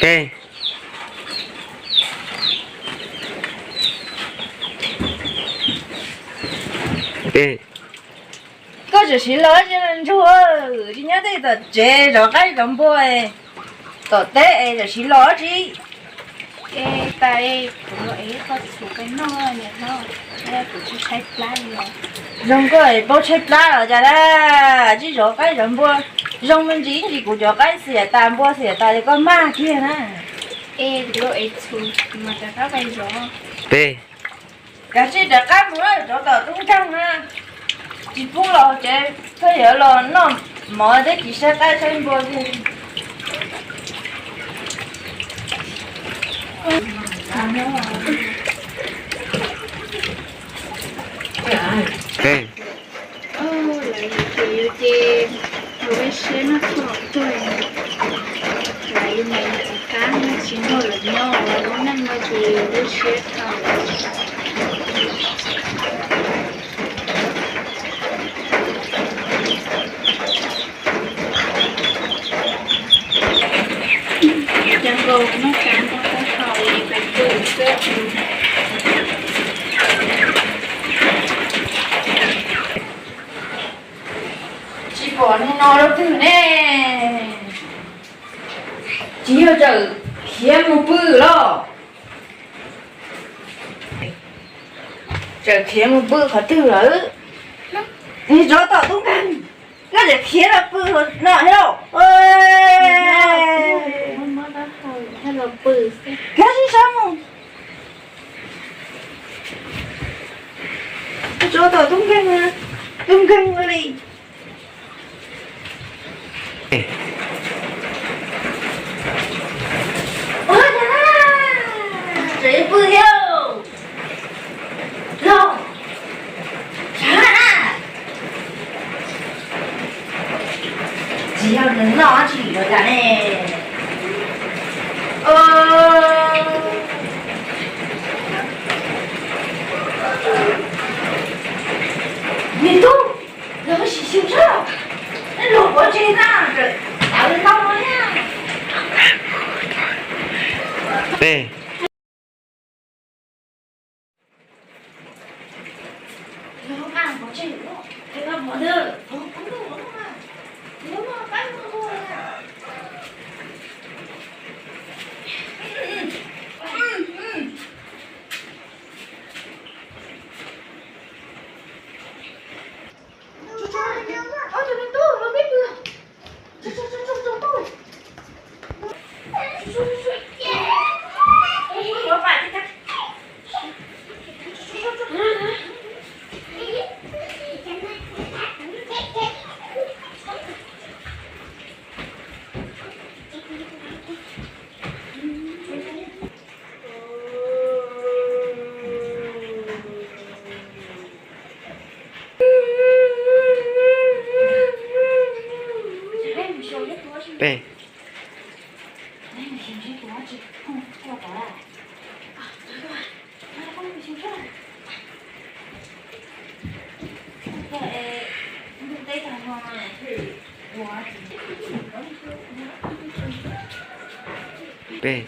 Ej. Ej. Koj tseem siv los tsis ntsuag, tsis nyob tej tom tsev zov qaib zov npua, tom teb es tseem siv los tsis. Es tas kuv los es koj txhum koj noj niam hlob, kuv tsis tshaib plab li. Zoo koj paub tshaib plab los cas na, tsis zov qaib zov npua, zoo me ntsis ib ntsis kuv cov qaib xiam tas npua xiam tas ces koj maj kiag na. Es kuv los es txhum mas rov qab pais zov. Peb. Kav tsij rov qab mus rov tom tub nkeeg na. Tsis pub los ces koj yuav los noj mov thiab tsis saib qaib saib npua kiag. Lawv ces yus ces yus ua siab noj txhua tuaj, lawv yus niam yus txiv qab no tsis nrog lawv nyob, lub neej no ces ua siab tau. Ces nkaus noj cas noj tau haus li pes twg xwb. Tsis pom niag no rau twg ne. Tsis yog txawm khiav mus pw los? Txawm khiav mus pw qhov twg lawm? Niag tsov tom tub nkeeg, koj tseem khiav los pw no thiab lauj? Khiav sib sab mus. Tsov tom tub nkeeg, tub nkeeg li. Ua cas tseem pw thiab los? Sav na. Tsis yog nws noj tsis los cas ne. Me tub, los sim xyuas saib, los pov tseg na, tawv ntau no na. Peb. Peb. Peb.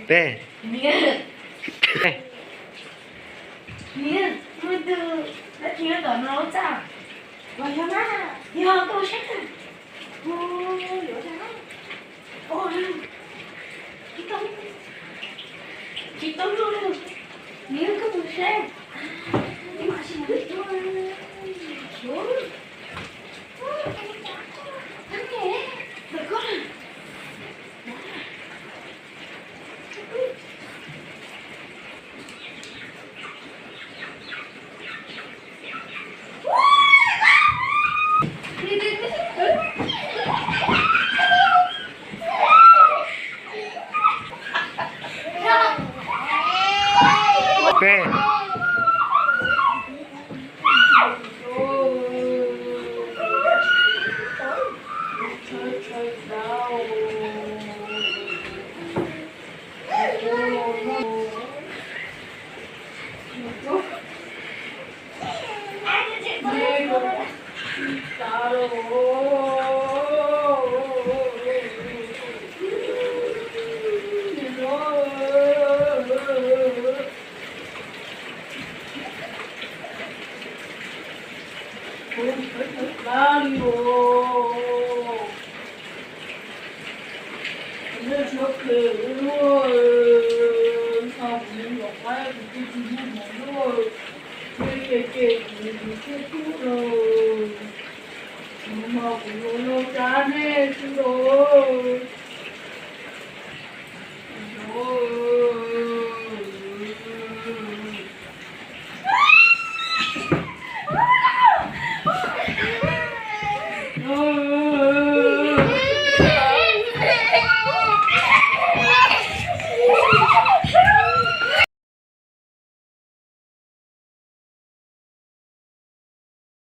Peb. Peb. Peb. Nej txhob hle lawm, kuv mus los qaib kuv twb tsis muaj hmoov lawm. Nej cem cem kuv, kuv thiaj tuaj lawm. Hnub no kuv yuav los cab nej tsis los.